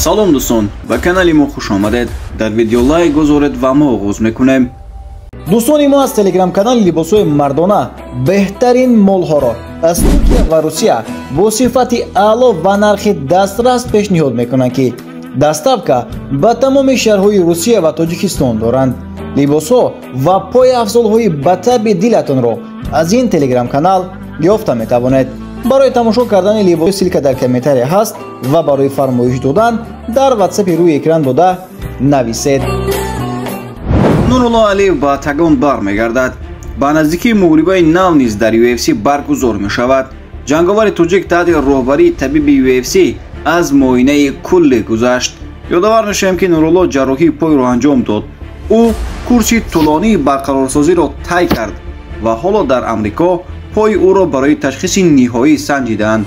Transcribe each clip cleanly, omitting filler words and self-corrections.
Салом дӯстон, ба канали мо хуш омадед. Дар видео лайк гузоред ва мо оғоз мекунем. Дӯстони мо аз телеграм-канали либосҳои мардона беҳтарин молҳоро аз Туркия ва Русия бо сифати аъло ва нархи дастрас пешниҳод мекунанд, ки доставка ба тамоми шаҳрҳои Русия ва Тоҷикистон доранд. Либосҳо ва пойафзолҳои ба таби дилатонро аз ин телеграм-канал ёфта метавонед. Барои тамошо кардани либос ссылка дар комментария ҳаст ва барои фармоиш додан дар ватсапи рӯи экран дода нависед. Нурулло Алиев ба октагон бармегардад. Ба наздикии муҳорибаи нав низ дар UFC баргузор мешавад. Ҷанговари тоҷик таҳти роҳбарии табиби UFC аз муоинаи кулле гузашт. Ёдовар мешавем, ки Нурулло ҷарроҳии пойро анҷом дод. Ӯ курси тӯлонии барқарорсозиро тай кард ва ҳоло дар Амрико пои ӯро барои ташхиси ниҳоӣ санҷиданд.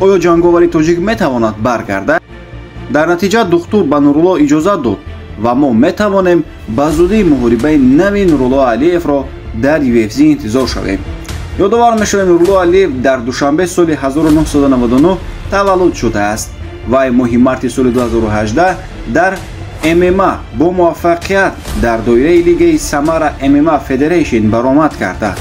Оё ҷанговари тоҷик метавонад баргардад? Дар натиҷа духтур ба Нурулло иҷозат дод ва мо метавонем ба зудӣ муҳорибаи нави Нурулло Алиевро дар UFC интизор шавем. Ёдовар мешавем, Нурулло Алиев дар Душанбе соли 1999 таваллуд шудааст. Вай моҳи марти соли 2018 дар ММА бо муваффақият дар доираи лигаи Самара ММА Федерейшн баромад карда,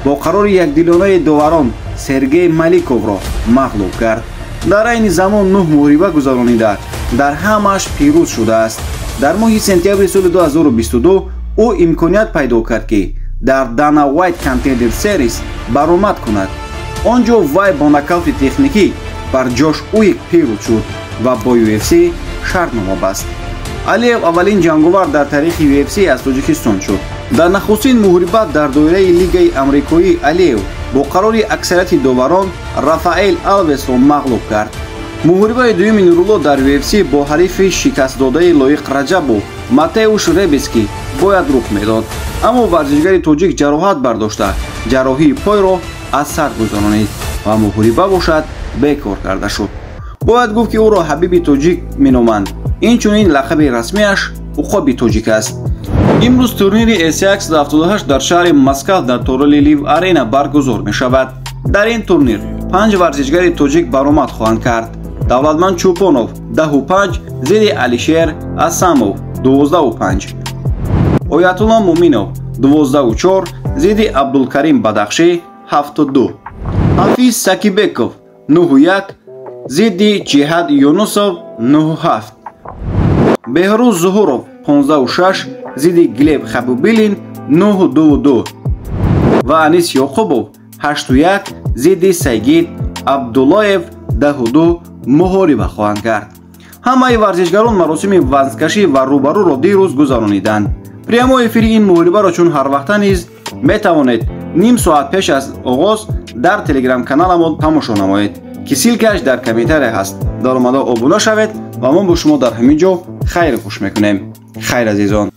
бо қарори якдилонаи доварон Сергей Маликовро мағлуб кард. Дар айни замон 9 муҳориба гузаронида, дар ҳамааш пирӯз шудааст. Дар моҳи сентябри соли 2022 ӯ имконият пайдо кард, ки дар Dana White Contender Series баромад кунад. Он ҷо вай бо нокаути техникӣ бар Ҷош Уик пирӯз шуд ва бо UFC шартнома баст. Алиев аввалин ҷанговар дар таърихи UFC аз Тоҷикистон шуд. Дар нахустин муҳориба дар доираи лигаи амрикоӣ Алиев бо қарори аксарияти доварон Рафаэл Алвесро мағлуб кард. Муҳорибаи дуюми Нурулло дар UFC бо ҳарифи шикастдодаи Лоиқ Раҷабов Матеуш Ребиски бояд рух медод, аммо варзишгари тоҷик ҷароҳат бардошта, ҷарроҳии пойро аз сар гузаронид ва муҳориба бошад бекор карда шуд. Бояд гуфт, ки ӯро Ҳабиби тоҷик меноманд. Инчунин лақаби расмиаш Уқоби тоҷик аст. Имрӯз турнири S178 дар шаҳри Москав дар тороли Лив Арена баргузор мешавад. Дар ин турнир 5 варзишгари тоҷик баромад хоҳанд кард. Давлатманд Чӯпонов 10-5 зери Алишер Асамов 12-5, Оятулло Муминов 12-4 зидди Абдулкарим Бадахшӣ 7-2, Ҳафиз Сакибеков 9-1 зидди Ҷиҳат Юнусов 9-7, Беҳрӯз Зуҳуров 15-6 зидди Глеб Хабибуллин 9-2 ва Анис Ёқубов 8-1 зидди Сайгид Абдуллоев 10-2 муҳориба хоҳанд кард. Ҳамаи варзишгарон маросими вазнкашӣ ва рӯбарӯро дирӯз гузарониданд. Прямой эфири ин муҳорибаро чун ҳарвақта низ метавонед ним соат пеш аз оғоз дар телеграм-каналамон тамошо намоед, ки ссылка ш дар комментария ҳаст. Даромада обуна шавед ва мо бо шумо дар ҳамин ҷо хайру хуш мекунем. Хайр, азизон.